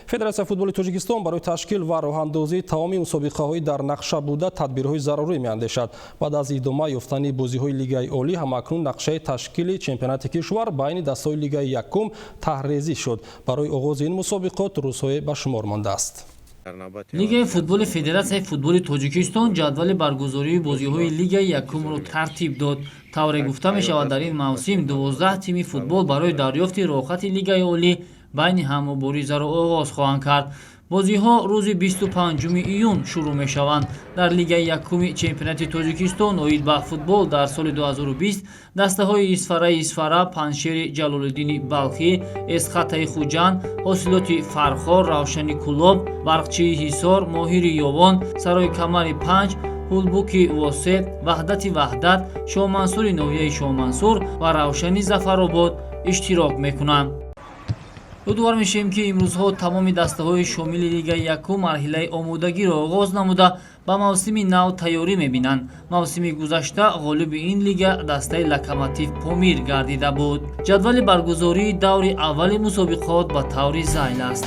Федератсияи футболи Тоҷикистон барои ташкил ва роҳандозии тамоми мусобиқаҳои дар нақша буда тадбирҳои зарурӣ меандешад. Баъд аз идома ёфтани бозиҳои Лигаи олӣ, ҳамакнун нақшаи ташкили чемпионати кишвар байни дастаҳои Лигаи якум таҳрезӣ шуд. Барои оғози ин мусобиқот рӯзҳое ба шумор мондааст. Лигаи футболи Федератсияи футболи Тоҷикистон ҷадвали баргузории бозиҳои Лигаи якумро тартиб дод. Тавре гуфта мешавад, дар ин мавсим 12 тими футбол барои дарёфти роҳхати Лигаи олӣ байни ҳам муборизаро оғоз хоҳанд кард. Бозиҳо рӯзи 25 июн шурӯъ мешаванд. Дар Лигаи якуми чемпионати Тоҷикистон оид ба футбол дар соли 2020 дастаҳои Исфараи Исфара, Панҷшери Ҷалолиддини Балхӣ, Эсхатаи Хуҷанд, Ҳосилоти Фархор, Равшани Кӯлоб, Барқчии Ҳисор, Моҳири Ёвон, Сарои Камари Панҷ, Ҳулбуки Восеъ, Ваҳдати Ваҳдат, Шоҳмансури ноҳияи Шоҳмансур ва Равшани Зафаробод иштирок мекунанд. Ёдовар мешавем, ки имрӯзҳо тамоми дастаҳои шомили Лигаи якум марҳилаи омодагиро оғоз намуда, ба мавсими нав тайёрӣ мебинанд. Мавсими гузашта ғолиби ин лига дастаи Локомотив Помир гардида буд. Ҷадвали баргузории даври аввали мусобиқот ба таври зайл аст.